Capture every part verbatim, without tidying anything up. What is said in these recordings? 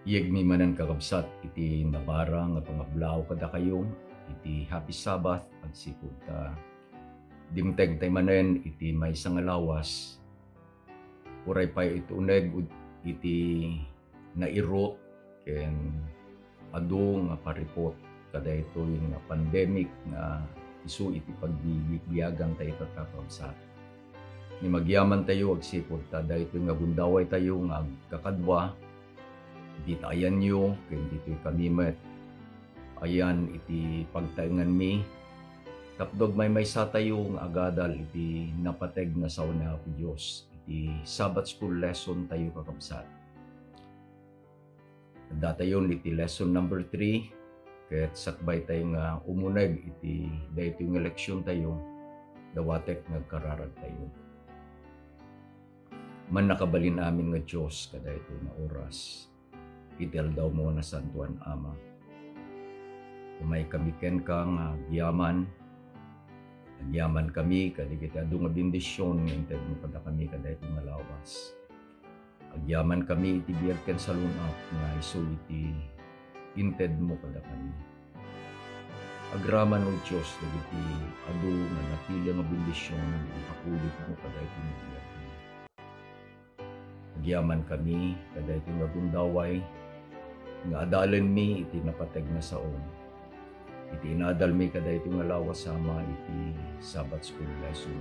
Iyegmi manen, kakabsat, iti nabara nga pangablaaw kadakayo iti Happy Sabbath, agsipud ta dimtengtay manen iti maysa nga lawas. Uray pay iti uneg ud-, iti nairut ken adu nga pariput kadaytoy nga pandemic nga isu iti pagbibiaganta ita, kakabsat. Ngem agyamantayo agsipud ta daytoy nga gundawaytayo nga agkakadua, dita ayanyo, ken ditoy kami met ayan iti pagtaenganmi, tapno agmaymaysatayo nga agadal iti napateg nga sao ni Apo Dios iti Sabbath School lesson tayo, kakabsat. Addatayon iti lesson number three, ket sakbaytayo nga umuneg iti daytoy nga leksiontayo, dawatek nga agkararagtayo. Mannakabalin amin nga Dios, kadaytoy nga oras, iti aldawmo a nasantoan, Ama. Umaykami kenka nga agyaman, agyaman kami kadagiti adu nga bendision nga intedmo kadakami kadaytoy nga lawas. Agyaman kami iti biag ken salun-at nga isu iti intedmo kadakami. Agraman, O Dios, dagiti adu nga natili nga bendision nga ipakuyogmo kadaytoy nga biag. Agyaman kami kadaytoy nga gundaway nga adalenmi iti napateg nga sao. Iti inadalmi kadaytoy nga lawas, Ama, iti Sabbath School lesson.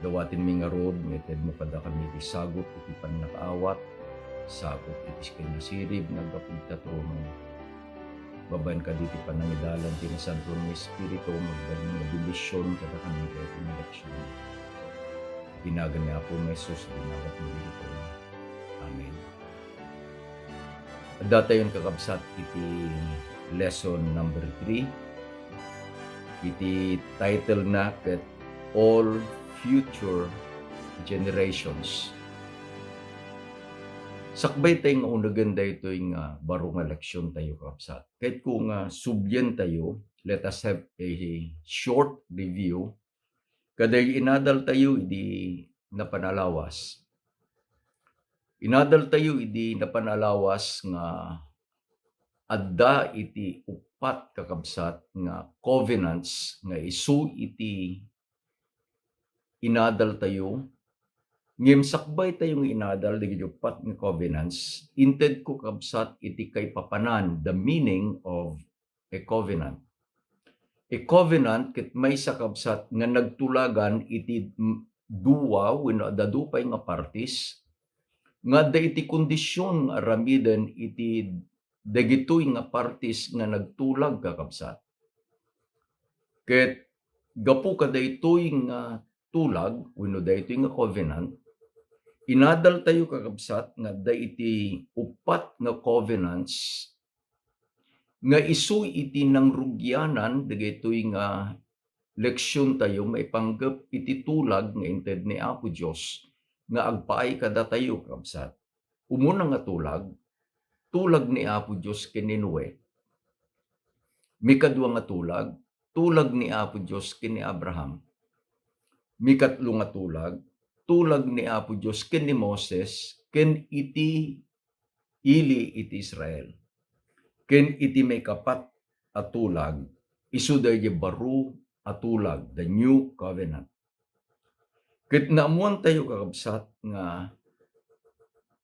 Dawatenmi ngarud nga itedmo kadakami iti sagut iti pannakaawat, sagut iti kinasirib nga aggapu ita trono. Babaen kadagiti panangidalan ti Nasantoan nga Espiritu, nga agbalin nga bendision kadakami daytoy nga leksion. Iti nagan ni Apo Jesus, dinawat nga dagitoy. Amen. Addatayon, kakabsat, iti lesson number three. Iti title na ket All Future Generations. Sakbaytay nga unegen daytoy nga baro nga leksiontayo, kakabsat, kayatko nga sublientayo. Let us have a short review. Kaday inadaltayo idi napan a lawas. Inadaltayo idi napan a lawas nga adda iti uppat, kakabsat, nga covenants nga isu iti inadaltayo. Ngem sakbaytayo nga inadal dagiti uppat nga covenants, intedko, kabsat, iti kaipapanan, the meaning of a covenant. A covenant ket maysa, kabsat, nga nagtulagan iti m-, dua wenno adda dua pay nga parties nga adda iti kondisyon nga aramiden iti dagitoy nga parties nga nagtulag, kakabsat. Ket gapu kadaytoy nga tulag wenno daytoy nga covenant, inadaltayo, kakabsat, nga adda iti uppat nga covenants nga isu iti nangrugianan dagitoy nga leksiontayo maipanggep iti tulag nga inted ni Apo Dios nga agpaay kadatayo, kabsat. Umuna nga tulag, tulag ni Apo Dios ken ni Noe. Mikadua nga tulag, tulag ni Apo Dios ken ni Abraham. Mikatlo nga tulag, tulag ni Apo Dios ken ni Moses ken iti ili iti Israel. Ken iti maikapat a tulag, isu daydi baro a tulag, the new covenant. Ket naammoantayo, kakabsat, nga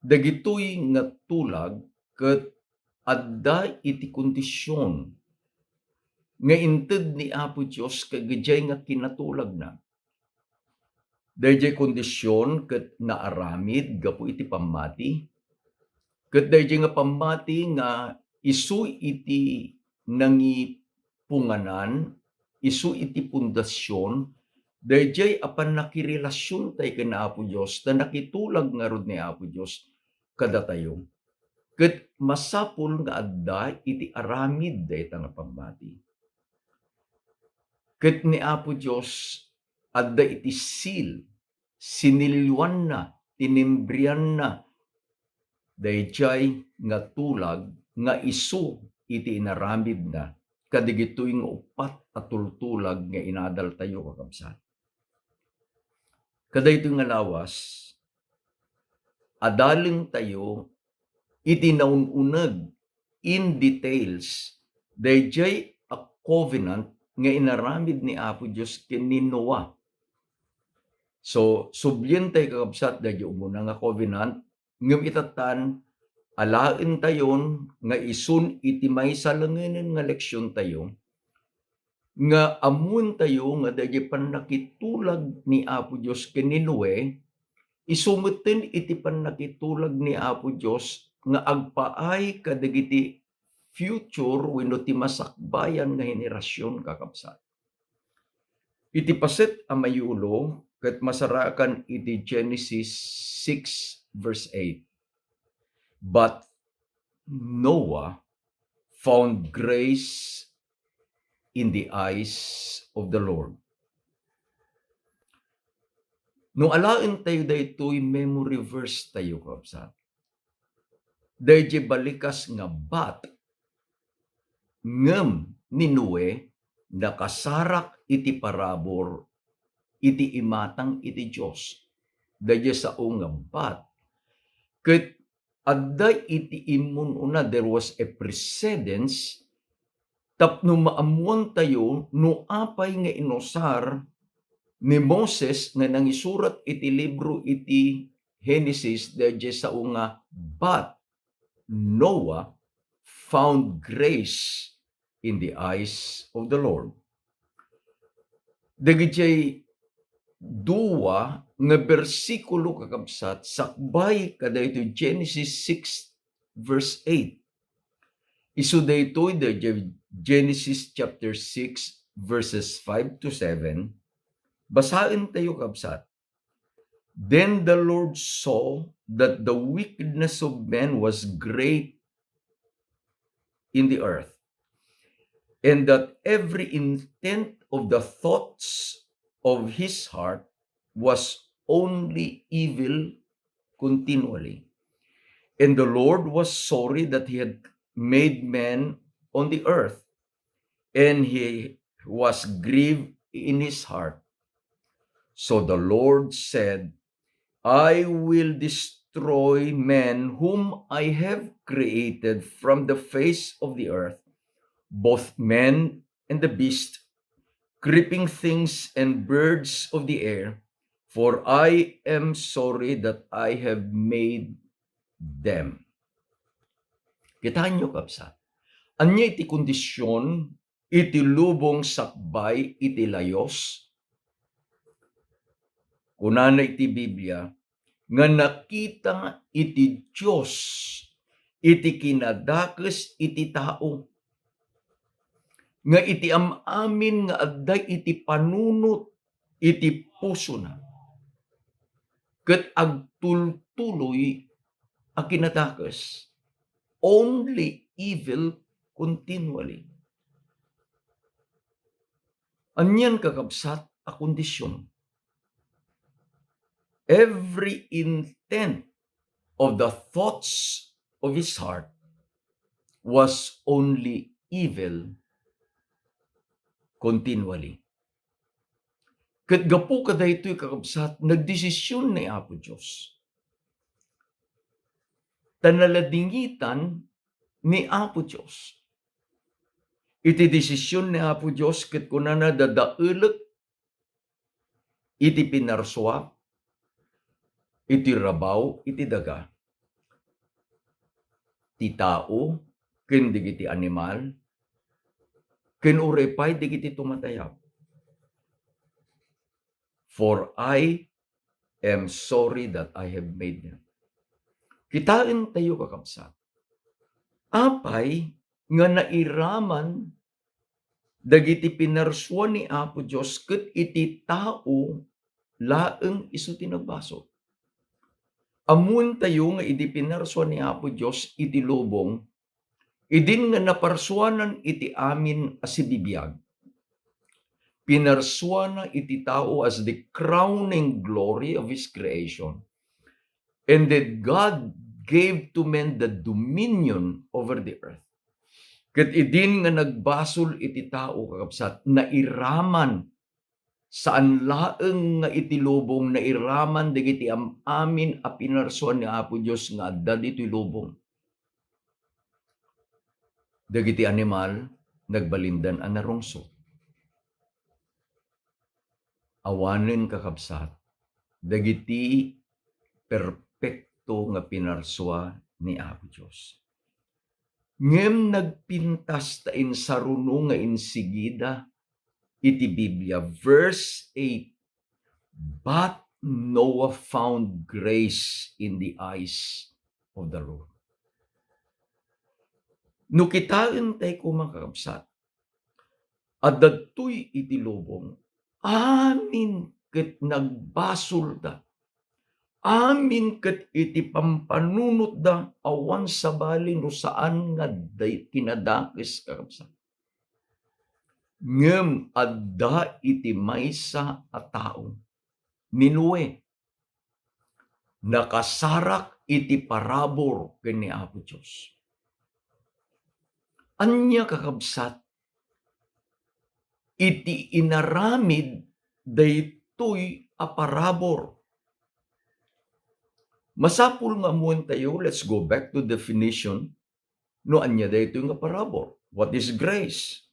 dagitoy nga tulag ket adda iti kondisyon nga inted ni Apo Dios kadagiti nga kinatulagna. Daydiay kondisyon ket naaramid gapu iti pammati. Ket daydiay nga pammati nga isu iti nangipunganan, isu iti pundasyon, daydiay a pannakirelasiontayo ken Apo Dios, ta nakitulag ngarud ni Apo Dios kadatayo. Ket masapul nga adda iti aramid dayta nga pammati. Ket ni Apo Dios adda iti seal, sinilyoanna, tinimbrianna daydiay nga tulag nga isu iti inaramidna kadagitoy nga uppat a tultulag nga inadaltayo, kakabsat. Kadaytoy nga lawas, adalentayo iti naun-uneg in details dayjay a covenant nga inaramid ni Apo Dios ken ni Noah. So, sublien tay, kakabsat, dayjay umuna nga covenant, ngem itatan, alaentayon nga isun iti maysa langenen nga leksiontayo, nga ammoentayo nga dayjay pannakitulag ni Apo Dios ken ni Noe, isu metten iti pannakitulag ni Apo Dios nga agpaay kadagiti future wenno ti masakbayan nga henerasion, kakabsat. Iti paset a mayulo, ket masarakan iti Genesis six verse eight. But Noah found grace in the eyes of the Lord. No alaentayo daytoy memory verse tayo, kabsat, dayjay balikas nga but, ngem ni Noe nakasarak iti parabur iti imatang iti Dios. Dayjay sao nga but, ket adda iti immun-una, there was a precedence tapno maammuantayo no apay nga inusar ni Moses nga nangisurat iti libro iti Genesis, dayjay sao nga, "But Noah found grace in the eyes of the Lord." Dagiti dua nga bersikulo, kakabsat, sakbay kadaytoy Genesis six verse eight. Isu daytoy dayjay Genesis chapter six, verses five to seven. Basaentayo, kabsat. Then the Lord saw that the wickedness of men was great in the earth, and that every intent of the thoughts of his heart was only evil continually. And the Lord was sorry that he had made man on the earth, and he was grieved in his heart. So the Lord said, "I will destroy men whom I have created from the face of the earth, both men and the beast, creeping things and birds of the air, for I am sorry that I have made them." Kitaenyo, kabsat. Ania iti kondisyon iti lubong sakbay iti layos? Kunana iti Biblia nga nakita iti Dios iti kinadakes iti tao, nga iti am-amin nga adda iti panunot iti pusona ket agtultuloy a kinadakes, only evil continually. Anian, kakabsat, a kondisyon? Every intent of the thoughts of his heart was only evil continually. Ket gapu kadaytoy, kakabsat, nagdesisyon ni Apo Dios. Ta naladingitan ni Apo Dios. Iti desisyon ni Apo Dios, ket kunana, dadaelek iti pinarsua, iti rabaw, iti daga, ti tao, ken dagiti animal, ken uray pay dagiti tumatayab. For I am sorry that I have made them. Kitaentayo, kakabsat. Apay nga nairaman dagiti pinarsua ni Apo Dios ket iti tao laeng isu ti nagbasol? Ammoentayo nga idi pinarsua ni Apo Dios iti lubong, idin nga naparsuanan iti amin a sibibiag, pinarsuana iti tao as the crowning glory of his creation. And that God gave to men the dominion over the earth. Ket idin nga nagbasol iti tao, kakabsat, nairaman, saan laeng nga iti lubong, nairaman dagiti am-amin a pinarsuan ni Apo Dios nga adda ditoy lubong. Dagiti animal, nagbalindan a narungsot. Awanen, kakabsat, dagiti perpekto nga pinarsua ni Apo Dios. Ngem nagpintas ta insaruno nga insigida iti Biblia, verse eight, "But Noah found grace in the eyes of the Lord." No kitaentayo koma, kakabsat, adda daytoy iti lubong, amin ket nagbasolda. Amin ket iti pampanunotda, awan sabali no saan nga day-, kinadakes, kakabsat. Ngem adda iti maysa a tao, ni Noe, nakasarak iti parabur ken ni Apo Dios. Ania, kakabsat, iti inaramid daytoy a parabur? Masapul nga ammoentayo, let's go back to definition. No ania daytoy nga parabur? What is grace?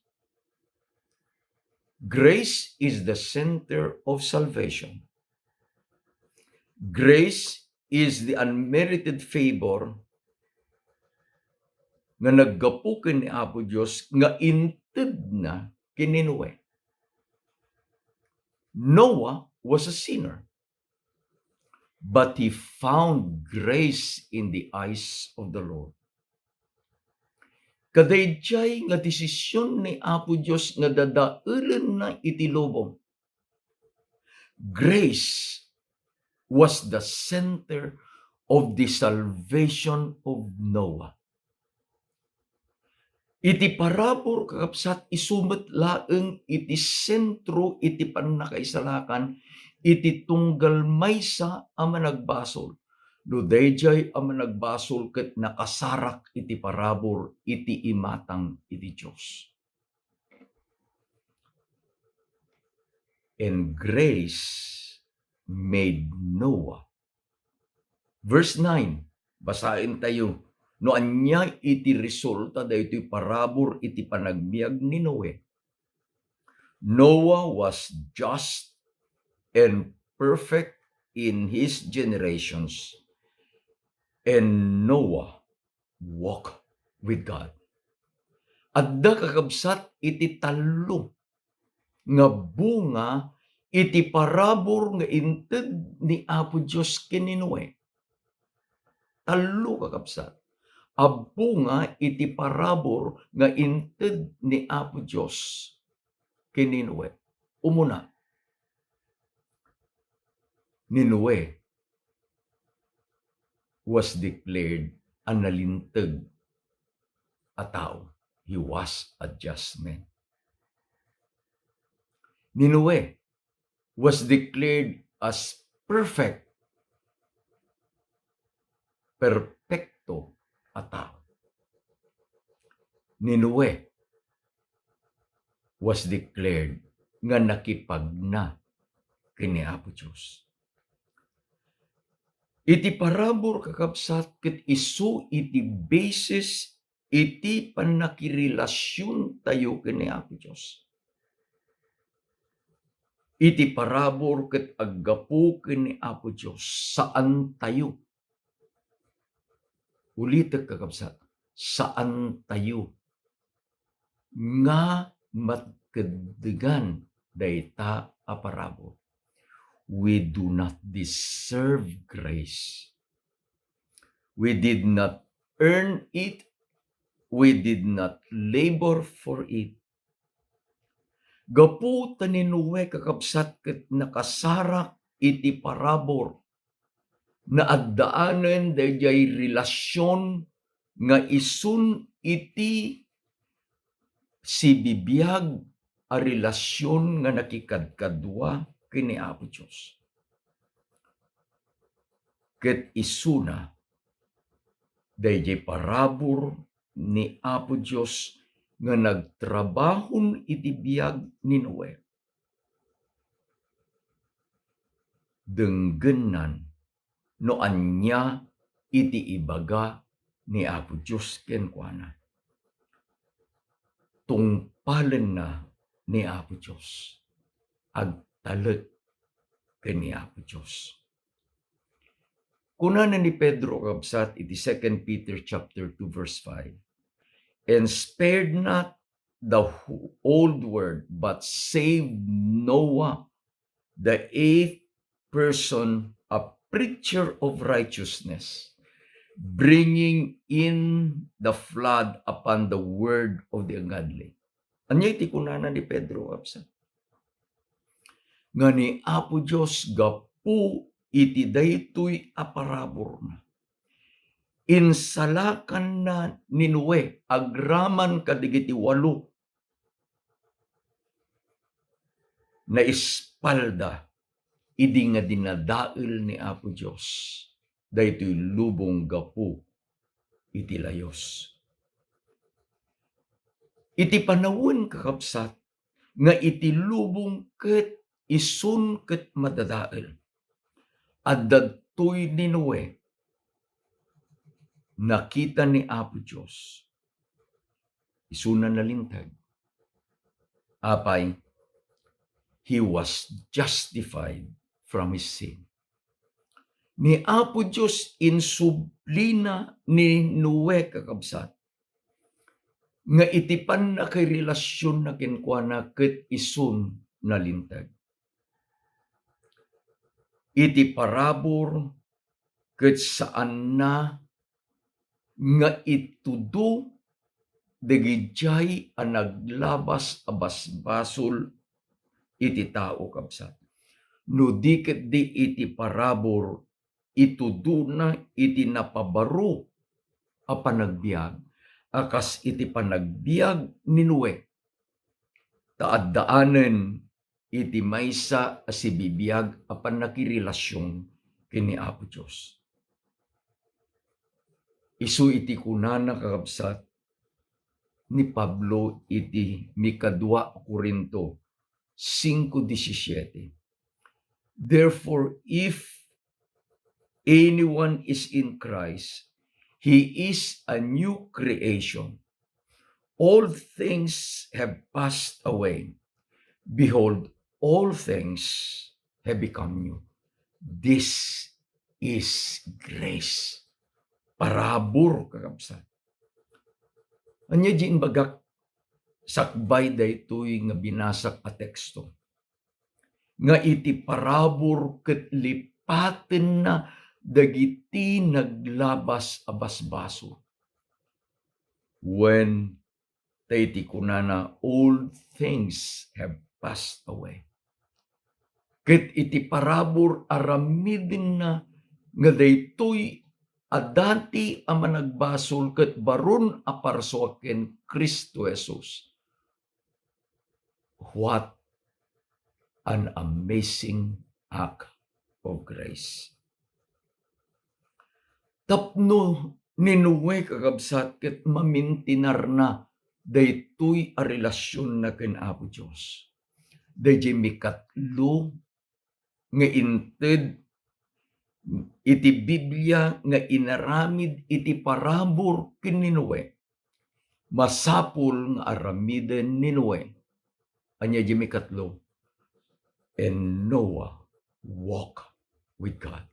Grace is the center of salvation. Grace is the unmerited favor nga naggapu ken ni Apo Dios nga intedna ken ni Noe. Noah was a sinner, but he found grace in the eyes of the Lord. Kadaydiay nga desisyon ni Apo Dios nga dadaelenna iti lubong. Grace was the center of the salvation of Noah. Iti parabur, kakabsat, isu met laeng iti sentro iti pannakaisalakan iti tunggal maysa a managbasol. No daydiay a managbasol ket nakasarak iti parabur iti imatang iti Dios. And grace made Noah. Verse nine, basaentayo no ania iti resulta daytoy parabur iti panagbiag ni Noe. "Noah was just and perfect in his generations, and Noah walked with God." Adda, kakabsat, iti tallo nga bunga iti parabur nga inted ni Apo Dios ken ni Noe. Tallo, kakabsat, a bunga iti parabur nga inted ni Apo Dios ken ni Noe. Umuna, ni Noe was declared a nalinteg a tao. He was a just man. Ni Noe was declared as perfect, perpekto a tao. Ni Noe was declared nga nakipagna ken ni Apo Dios. Iti parabur, kakabsat, ket isu iti basis iti pannakirelasiontayo ken ni Apo Dios. Iti parabur ket aggapu ken ni Apo Dios, saantayo. Ulitek, kakabsat, saantayo nga matkeddegan dayta a parabur. We do not deserve grace. We did not earn it. We did not labor for it. Gapu ta ni Noe, kakabsat, ket nakasarak iti parabur, naaddaanen daydiay relasion nga isun iti sibibiag a relasion nga nakikadkadua ken ni Apo Dios. Ket isuna daydiay parabur ni Apo Dios nga nagtrabahon iti biag ni Noe. Denggennan no ania iti ibaga ni Apo Dios kenkuana. tungpalenna ni Apo Dios. Agtalek ken ni Apo Dios. Kunana ni Pedro, kabsat, iti Second Peter chapter two, verse five, "And spared not the wh-, old world, but saved Noah, the eighth person, a preacher of righteousness, bringing in the flood upon the world of the ungodly." Ania iti kunana ni Pedro, kabsat? Nga ni Apo Dios gapu iti daytoy a paraburna, insalakanna ni Noe agraman kadagiti walo. Naispalda idi nga dinadael ni Apo Dios daytoy lubong gapu iti layus. Iti panawen, kakabsat, nga iti lubong ket isun ket madadael, adda daytoy ni Noe, nakita ni Apo Dios, isuna nalinteg. Apay, he was justified from his sin. Ni Apo Dios insublina ni Noe, kakabsat, nga iti pannakairelasionna kenkuana ket isun nalinteg. Iti parabur ket saanna nga itudo dagidiay a naglabas a basbasol iti tao, kabsat. No di ketdi iti parabur, itudona iti napabaro a panagbiag a kas iti panagbiag ni Noe, ta addaanen iti maysa a sibibiag a pannakirelasion ken ni Apo Dios. Isu iti kunana, kakabsat, ni Pablo iti mikadua a Corinto cinco diecisiete, "Therefore, if anyone is in Christ, he is a new creation. Old things have passed away. Behold, all things have become new." This is grace. Parabur, kakabsat. Ania diay imbagak sakbay daytoy nga binasak a teksto? Nga iti parabur ket lipatenna dagiti naglabas a basbasol. Wen, ta iti kunana, "Old things have passed away." Ket iti parabur, aramidenna nga daytoy a dati a managbasol ket baron a parsua ken Cristo Jesus. What an amazing act of grace! Tapno ni Noe, kakabsat, ket mamintinarna daytoy a relasionna ken Apo Dios, daydiay mikatlo nga inted iti Biblia nga inaramid iti parabur ken ni Noe, masapul nga aramiden ni Noe. Ania diay mikatlo? "And Noah walk with God."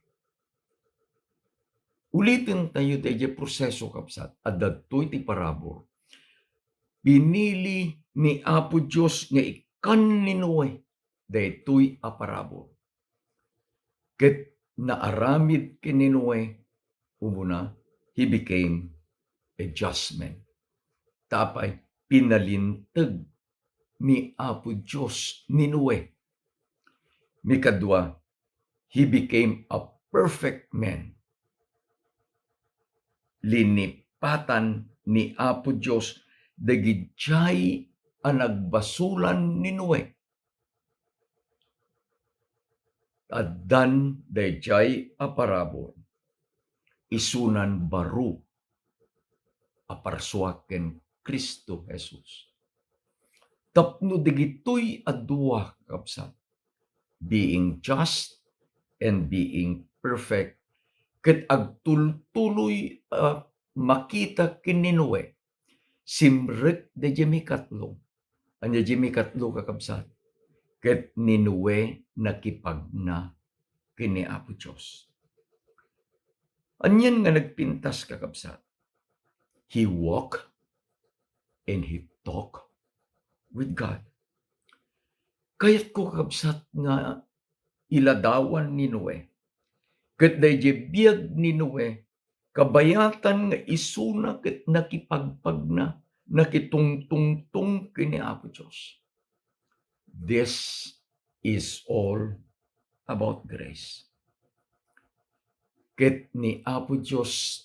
Uliten tayo daydiay proseso, kabsat. Adda daytoy ti parabur. Pinili ni Apo Dios nga ikkan ni Noe daytoy a parabur. Ket naaramid ken ni Noe, umuna, he became a just man. Ta apay, pinalinteg ni Apo Dios ni Noe. Mikadua, he became a perfect man. Linipatan ni Apo Dios dagidiay a nagbasolan ni Noe. Addan daydiay a parabur, isunan baro a parsua ken Cristo Jesus. Tapno dagitoy a dua, kabsat, being just and being perfect, ket agtultuloy a makita ken ni Noe Simrek daydiay mikatlo. Ania diay mikatlo, kakabsat? Ket ni Noe nakipagna ken ni Apo Dios. Anian nga nagpintas, kakabsat? He walk and he talk with God. Kayatko, kakabsat, nga iladawan ni Noe. Ket daydiay biag ni Noe, kabayatan nga isuna ket nakipagpagna, nakitungtungtong ken ni Apo Dios. This is all about grace. Ket ni Apo Dios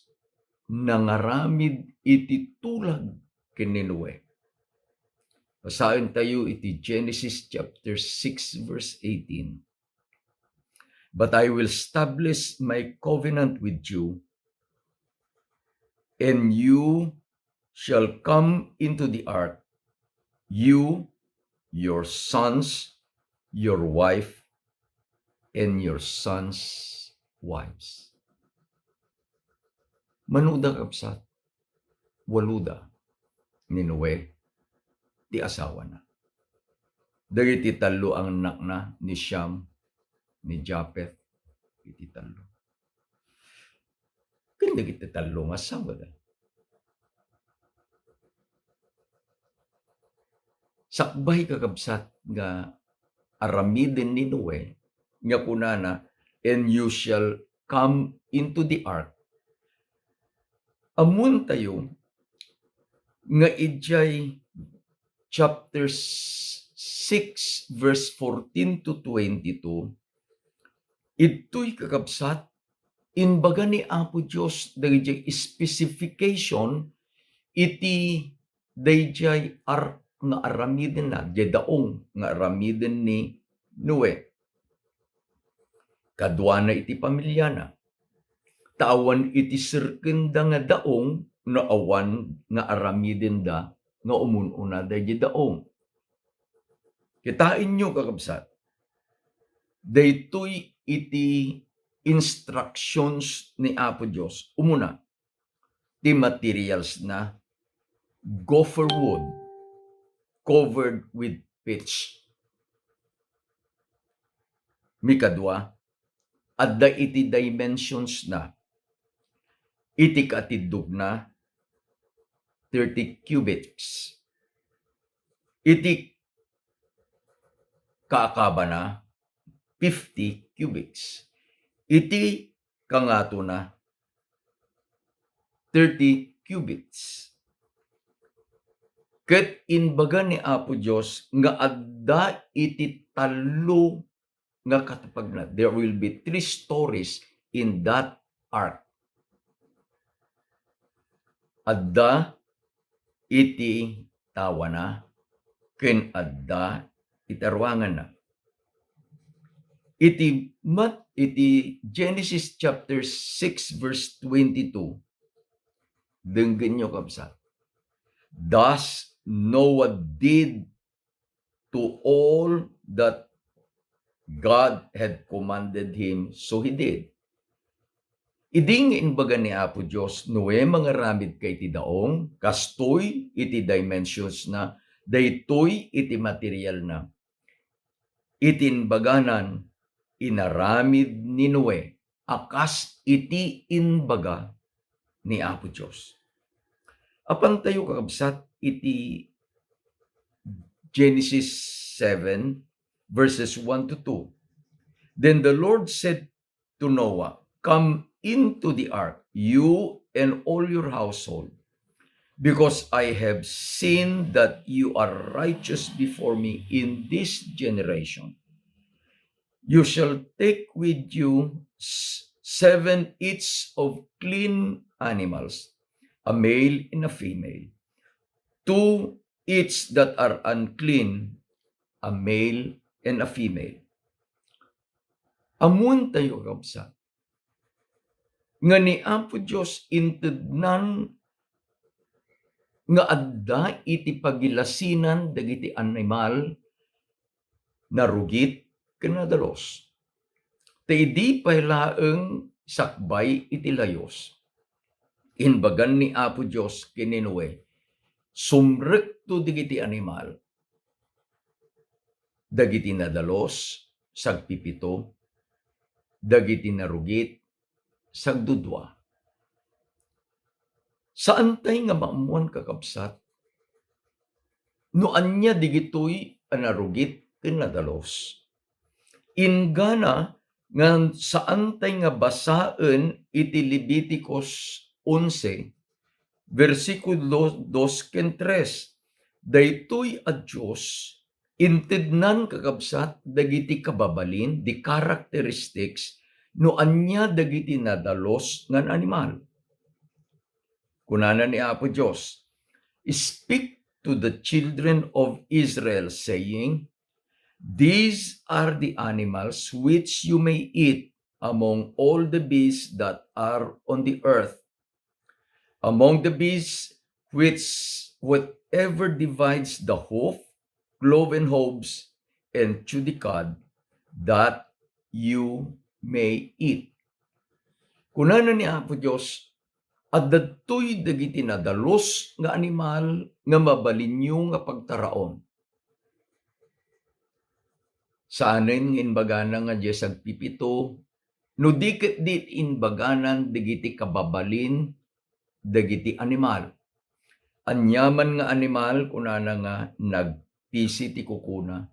nangaramid iti tulag ken ni Noe. Basaentayo iti Genesis chapter six, verse eighteen. "But I will establish my covenant with you, and you shall come into the ark, you, your sons, your wife, and your sons' wives." Manoda, kabsat, waloda ni Noe ti asawana. Dagiti tallo a annakna, ni Shem, ni Japheth, iti tallo. Ken dagiti tallo nga asawada. Sakbay, kakabsat, nga aramiden ni Noe nga kunana, "And you shall come into the ark." Ammoentayo nga idiay chapter six, verse fourteen to twenty-two, idtoy, kakabsat, imbaga ni Apo Dios dagiti specification iti daydiay ark nga aramidenna, diay daong nga aramiden ni Noe. Kaduana iti pamiliana. Ta awan iti serkenda nga daong no awan nga aramidenda nga umun-una daydiay daong. Kitaenyo, kakabsat, daytoy iti instructions ni Apo Dios. Umuna, ti materials na, gopher wood covered with pitch. Mikadua, adda iti dimensions na. Iti katiddogna, thirty cubits. Iti kaakabana, fifty cubits. Iti kangatona, thirty cubits. Ket imbaga ni Apo Dios nga adda iti tallo nga katupagna. There will be three stories in that ark. Adda iti tawana ken adda iti aruanganna. Iti mat-, iti Genesis chapter six, verse twenty-two, denggenyo, kabsat. Thus Noah did to all that God had commanded him, so he did. Idi nga imbaga ni Apo Dios, "Noe, mangaramidka iti daong, kastoy iti dimensions na, daytoy iti material na." Iti imbaganan, inaramid ni Noe a kas iti imbaga ni Apo Dios. Apantayo, kakabsat, iti Genesis seven, verses one to two. Then the Lord said to Noah, "Come into the ark, you and all your household, because I have seen that you are righteous before me in this generation. You shall take with you s-, seven each of clean animals, a male and a female, two each that are unclean, a male and a female." Ammoentayo, kabsat, nga ni Apo Dios intednan nga adda iti pagilasinan dagiti animal, narugit ken nadalus. Ta idi pay laeng sakbay iti layus, imbagan ni Apo Dios ken ni Noe, Sumrekto dagiti animal, dagiti nadalus, sagpipito, dagiti narugit, sagdudua. Saantay nga maammuan, kakabsat, no ania digitoy a narugit ken nadalus. Inggana nga saantay nga basaen iti Leviticus onse, bersikulo dos ken tres. Daytoy a Dios, intednan, kakabsat, dagiti kababalin, the characteristics, no ania dagiti nadalus nga animal. Kunana ni Apo Dios, "Speak to the children of Israel, saying, 'These are the animals which you may eat among all the beasts that are on the earth, among the beasts which whatever divides the hoof, cloven hoofs, and to the cud, that you may eat.'" Kunana ni Apo Dios, "Adda ditoy dagiti nadalus nga animal nga mabalinyo nga pagtaraon." Saanen nga imbagana nga diay sagpipito, no di ket di imbaganan dagiti kababalin dagiti animal. Aniaman nga animal, kunana nga nagpisi ti kukuna,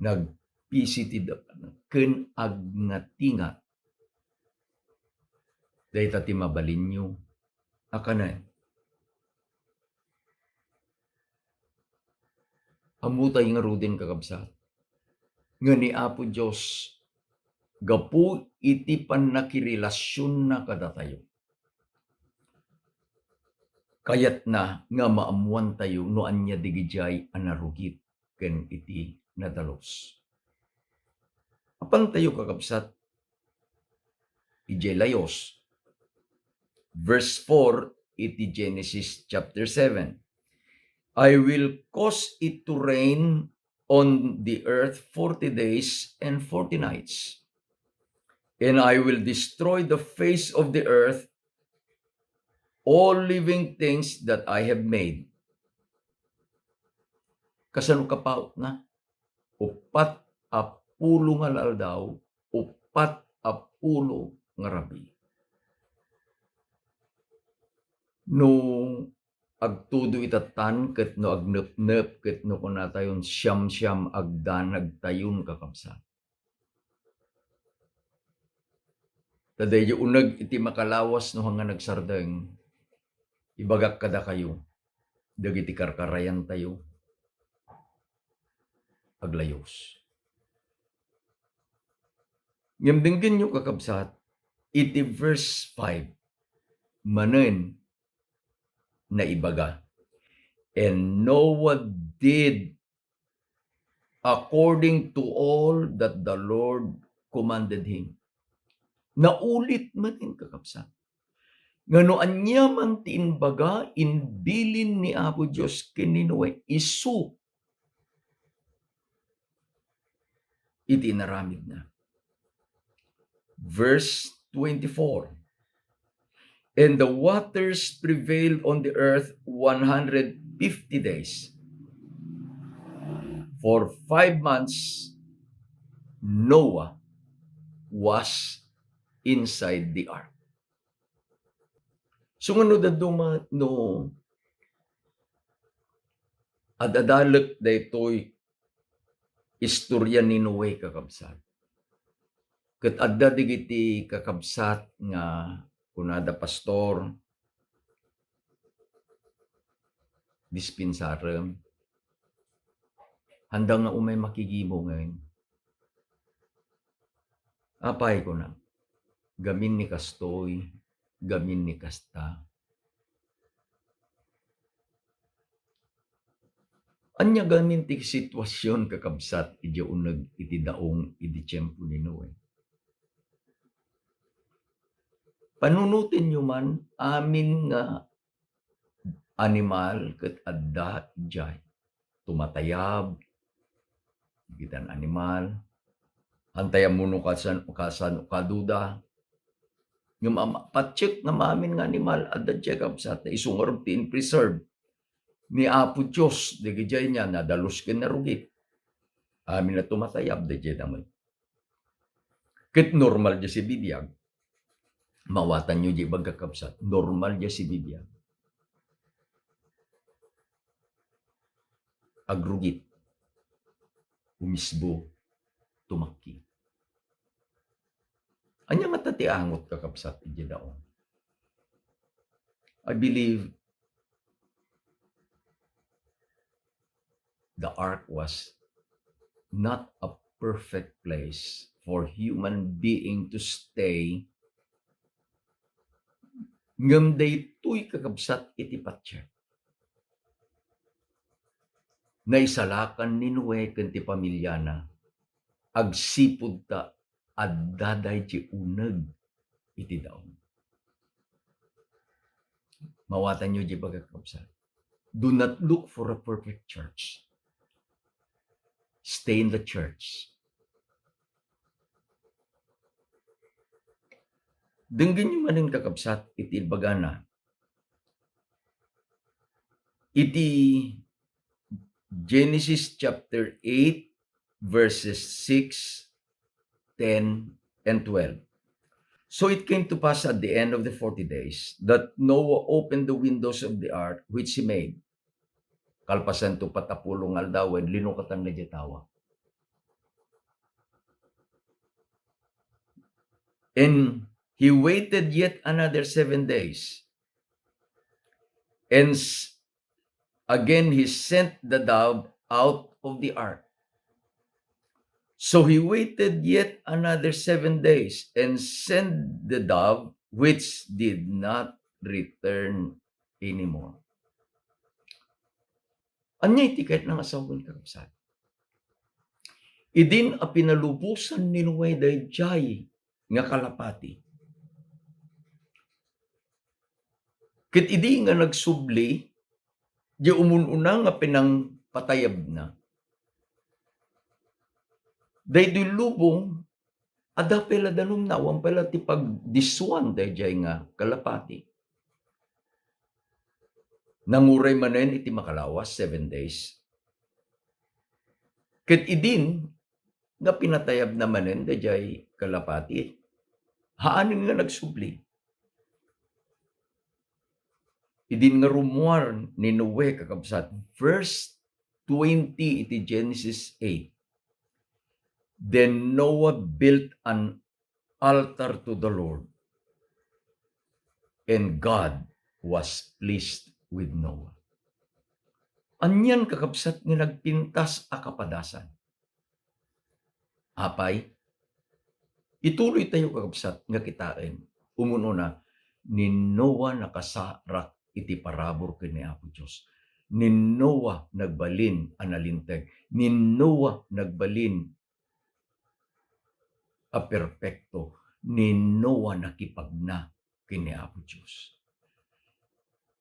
nagpisi ti da-, ken agngatinga. Dayta ti mabalinyo a kanen. Ammotay ngaruden, kakabsat, nga ni Apo Dios, gapu iti pannakirelasionna kadatayo, kayatna nga maammoantayo no ania digidiay a narugit ken iti nadalus. Apantayo, kakabsat, idiay layus. Verse four iti Genesis chapter seven, "I will cause it to rain on the earth forty days and forty nights, and I will destroy the face of the earth all living things that I have made." Kasano kapautna? Uppat a pulo nga aldaw, uppat a pulo nga rabii. No agtudo ita tan ket no agnepnep ket no kunatayon siamsiam agdanagtayon, kakabsat. Ta daydi uneg iti makalawas no hanga nagsardeng, ibagak kadakayo dagiti karkarayantayo, aglayus. Ngem denggenyo, kakabsat, iti verse five, manen naibaga, "And Noah did according to all that the Lord commanded him." Naulit manen, kakabsat, nga no aniaman ti imbaga, imbilin ni Apo Dios ken ni Noe, isu iti inaramidna. Verse twenty-four, "And the waters prevailed on the earth one hundred fifty days. For five months, Noah was inside the ark." So, nga no dadduma, no ad-adalek daytoy istorya ni Noe, kakabsat, ket adda dagiti kakabsat nga kunada, "Pastor, dispensarem. Haanda nga umay makigimong." "Apay," kuna, "gamin ni kastoy, gamin ni kasta." Ania gamin ti situasion, kakabsat, idiay uneg iti daong idi tiempo ni Noe? Panunotenyo man, amin nga animal ket adda idiay. Tumatayab, dagiti animal. Antay ammono kasan, kasan kaduda. Ngem ama-, patiek nga amin nga animal, adda diay kabsat, ta isu ngarud ti in-preserve ni Apo Dios, dagiti ania, nadalus ken narugit. Amin a tumatayab, dagiti damag. Ket normal diay sibibiag. Mawatanyo diay ibagak, kakabsat, normal diay sibibiag. Agrugit, umisbo, tumakki. Ania ngata ti angot, kakabsat, idiay daong? I believe the ark was not a perfect place for human being to stay. Ngem daytoy, kakabsat, iti patiek. Naisalakan ni Noe ken ti pamiliana agsipud ta adda daydi uneg iti daong. Mawatanyo diay ibagak, kakabsat. Do not look for a perfect church. Stay in the church. Denggenyo manen, kakabsat, iti ibagana. Iti Genesis chapter eight, verses six, ten, and twelve. So it came to pass at the end of the forty days that Noah opened the windows of the ark which he made. Kalpasan ti uppat a pulo nga aldaw, linukatan na diay tawa. And he waited yet another seven days. And s-, again he sent the dove out of the ark. So he waited yet another seven days and sent the dove, which did not return anymore. Ania iti kayatna nga sawen, kakabsat? Idin a pinalubosan ni Noe daydiay nga kalapati. Ket idi nga nagsubli, diay umun-una nga pinangpatayabna, daytoy lubong, adda pay la danumna, awan pay la ti pagdisuan daydiay nga kalapati. Nanguray manen iti makalawas, seven days. Ket idin nga pinatayabna manen daydiay kalapati, haanen nga nagsubli. Idin nga rummuar ni Noe, kakabsat, verse twenty iti Genesis eight. Then Noah built an altar to the Lord, and God was pleased with Noah. Anian, kakabsat, nga nagpintas a kapadasan? Apay, ituloytayo, kakabsat, nga kitaen. Umun-una, ni Noah nakasarak iti parabur ken ni Apo Dios. Ni Noah nagbalin a nalinteg. Ni Noah nagbalin a perpekto. Ni Noah nakipagna ken ni Apo Dios.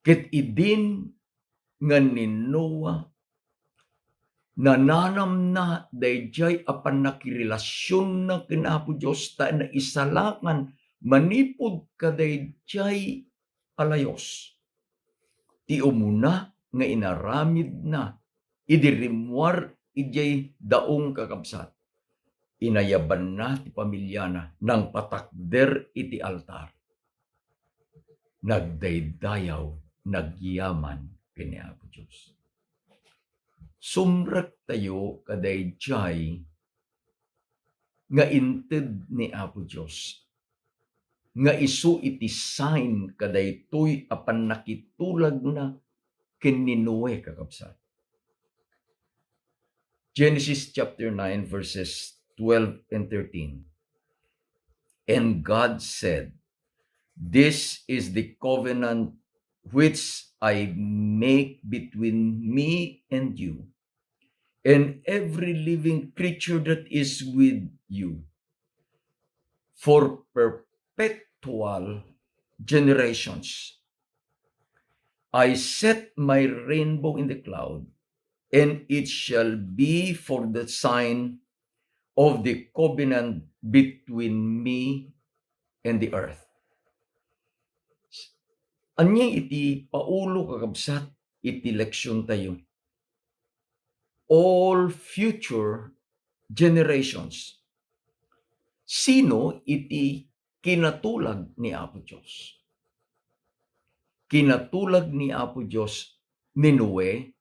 Ket idin nga ni Noah, nananamna daydiay a pannakirelasionna ken Apo Dios ta naisalakan manipud kadaydiay a layus. Ti umuna nga inaramidna idi rimmuar idiay daong, kakabsat, inayabanna ti pamiliana, nangpatakder iti altar. Nagdaydayaw, nagyaman ken ni Apo Dios. Sumrektayo kadaydiay nga inted ni Apo Dios, nga isu iti sign kadaytoy a pannakitulagna ken ni Noe, kakabsat. Genesis chapter nine, verses twelve and thirteen. And God said, "This is the covenant which I make between me and you, and every living creature that is with you, for perpetual generations. I set my rainbow in the cloud, and it shall be for the sign of the covenant between me and the earth." Ania iti paulo, kakabsat, iti leksiontayo? All future generations. Sino iti kinatulag ni Apo Dios? Kinatulag ni Apo Dios ni Noe,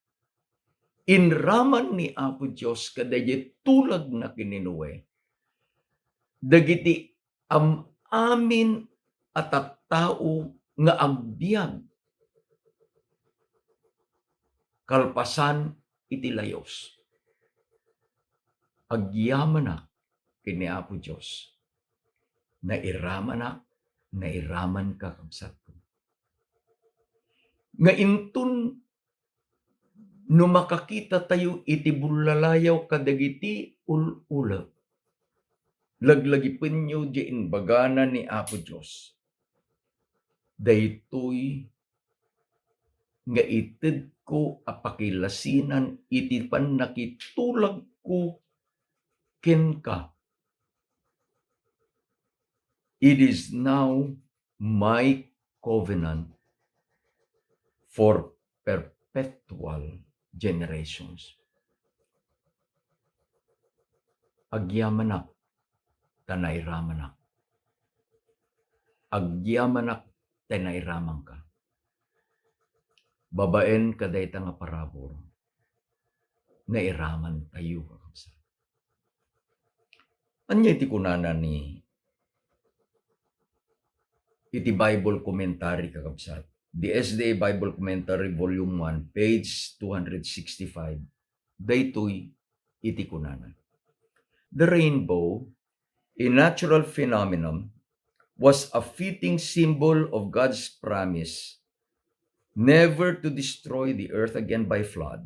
inraman ni Apo Dios kadaydiay tulagna ken ni Noe, dagiti am-amin a tattao nga agbiag kalpasan iti layos. Agyamanak ken ni Apo Dios. Nairamanak, nairamanka, kabsatko. Nga inton no makakitatayo iti bullalayaw kadagiti ul-ulep, laglagipenyo diay imbagana ni Apo Dios. Daytoy nga itedko a pakilasinan iti pannakitulagko kenka. It is now my covenant for perpetual generations. Agyamanak ta nairamanak. Agyamanak ta nairamanka. Babaen kadayta nga parabur, nairamantayo, kakabsat. Ania iti kunana ni iti Bible commentary, kakabsat? The S D A Bible Commentary, Volume one, page two hundred sixty-five. Daytoy iti kunana: "The rainbow, a natural phenomenon, was a fitting symbol of God's promise never to destroy the earth again by flood,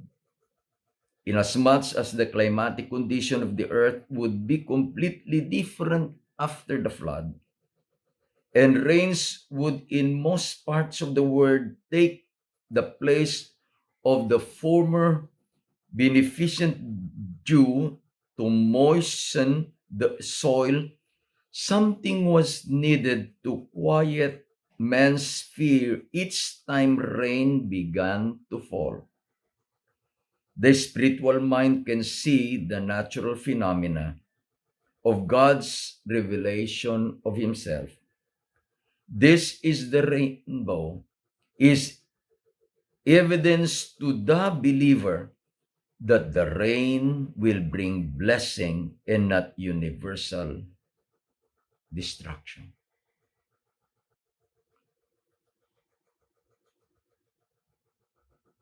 inasmuch as the climatic condition of the earth would be completely different after the flood, and rains would in most parts of the world take the place of the former beneficent dew to moisten the soil. Something was needed to quiet man's fear each time rain began to fall." The spiritual mind can see the natural phenomena of God's revelation of Himself. This is the rainbow, is evidence to the believer that the rain will bring blessing and not universal destruction.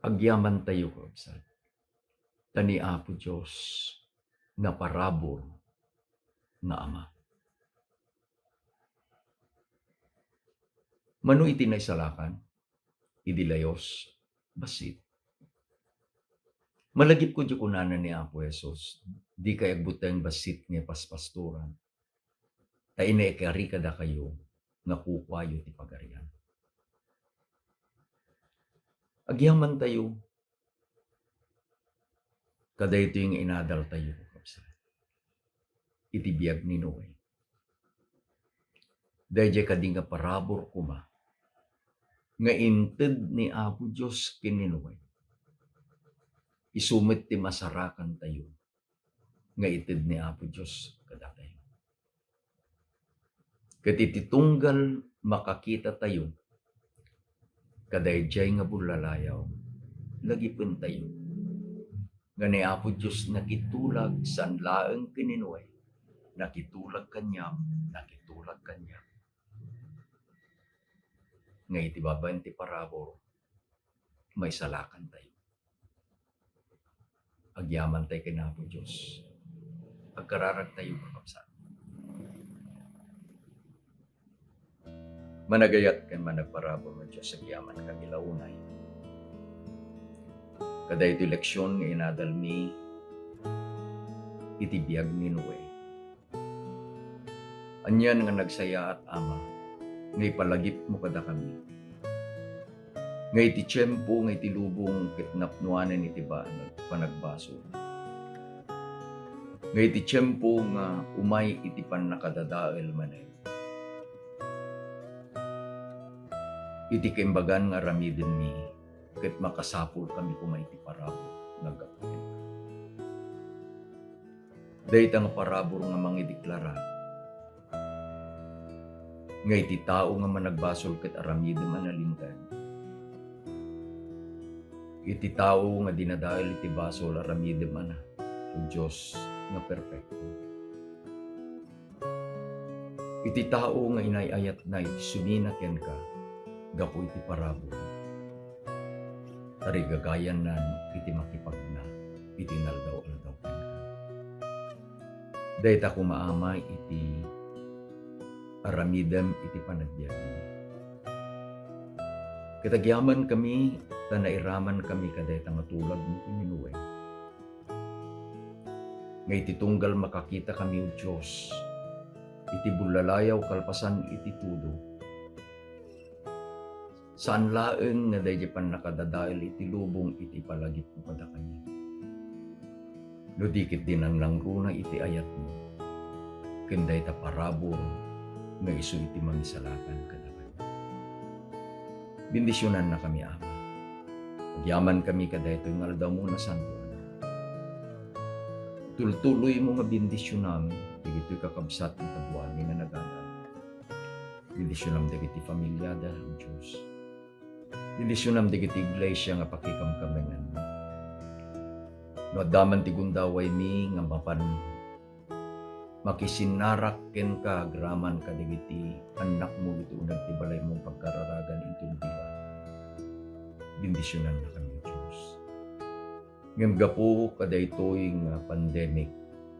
Agyamantayo, kakabsat, ta ni Apo Dios naparabur nga Ama. Mano iti naisalakan, idi layos, bassit. Malagipko diay kunana ni Apo Jesus, "Dikay agbuteng bassit nga ipaspastoran, ta inaikari kadakayo nga kukuayo ti Pagarian." Agyamantayo kadaytoy nga inadaltayo, kakabsat, iti biag ni Noe. Daydiay kadi nga parabur koma nga inted ni Apo Dios ken ni Noe. Isu met ti masarakantayo nga ited ni Apo Dios kadatayo. Ket iti tunggal makakitatayo kadaydiay nga bullalayaw, lagipentayo nga ni Apo Dios nakitulag saan laeng ken ni Noe, nakitulag kaniam, nakitulag kaniak. Nga iti babaen ti parabur, maisalakantayo. Agyamantay ken Apo Dios. Agkararagtayo, kakabsat. Managayat ken managparabur nga Dios, agyamankami la unay. Kadaytoy leksion nga inadalmi iti biag ni Noe. Anian nga nagsayaat, Ama, nga ipalagipmo kadakami. Nga iti tiempo nga iti lubong ket napnoanen iti banag panagbasol. Nga iti tiempo nga umay iti pannakadadael manen. Iti kaimbagan nga aramidenmi, ket makasapulkami koma iti parabur nga aggapu kenka. Dayta nga parabur nga mangideklara nga iti tao nga managbasol ket aramidem a nalinteg, iti tao nga dinadael iti basol aramidem a na, O Dios nga perpekto. Iti tao nga inay-ayatna iti sumina kenka gapu iti parabur, tarigagayannan iti makipagna iti inaldaw-aldaw kenka. Dayta koma, Ama, iti aramidem iti panagbiagmi. Ket agyamankami ta nairamankami kadayta nga tulagmo ken ni Noe, nga iti tunggal makakitakami, O Dios, iti bullalayaw kalpasan iti tudo, saan laeng nga daydi pannakadadael iti lubong iti palagipmo kadakami, no di ket di nangnangruna iti ayatmo ken dayta parabur nga isu iti mangisalakan kadakami. Bendisionannakami, Ama. Agyamankami kadaytoy nga aldawmo nga nasantoan. Tultuloymo nga bendisionam dagitoy kakabsat nga kaduami nga nagadan. Bendisionam dagiti familiada, O Dios. Bendisionam dagiti iglesia nga pakikamkamenanmo. No adda man ti gundawaymi nga mapan makisinnarak kenka agraman kadagiti annakmo iti uneg ti balaymo nga pagkararagan inton bigat, bendisionannakami, O Dios. Ngem gapu kadaytoy nga pandemic,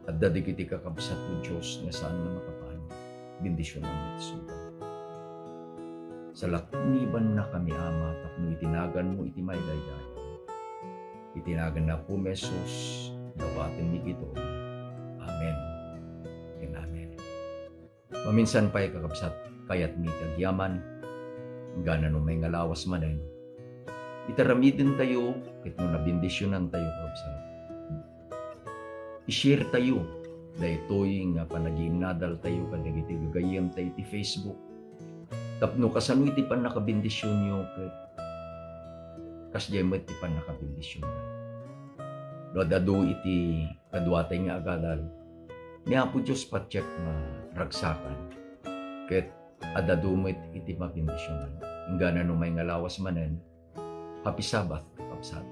adda dagiti kakabsat, O Dios, nga saan nga makapan. Bendisionam met isuda. Salaknibannakami, Ama, tapno iti naganmo iti maidaydayaw. Iti nagan ni Apo Jesus, dawatenmi ditoy. Amen ken amen. Maminsan pay, kakabsat, kayatmi ti agyaman, inggana no may nga lawas manen, iti aramidentayo ket no nabendisionantayo, kakabsat, i-share tayo daytoy nga panagiinnadaltayo kadagiti gagayyemta iti Facebook, tapno kasano iti pannakabendisionyo ket kasdiay met ti pannakabendisionyo. No adda adu iti kaduatay nga agadal, ni Apo Dios patiek nga ragsakan, ket adda adu met iti mabendisionan. Inggana no may nga lawas manen, Happy Sabbath, kakabsat.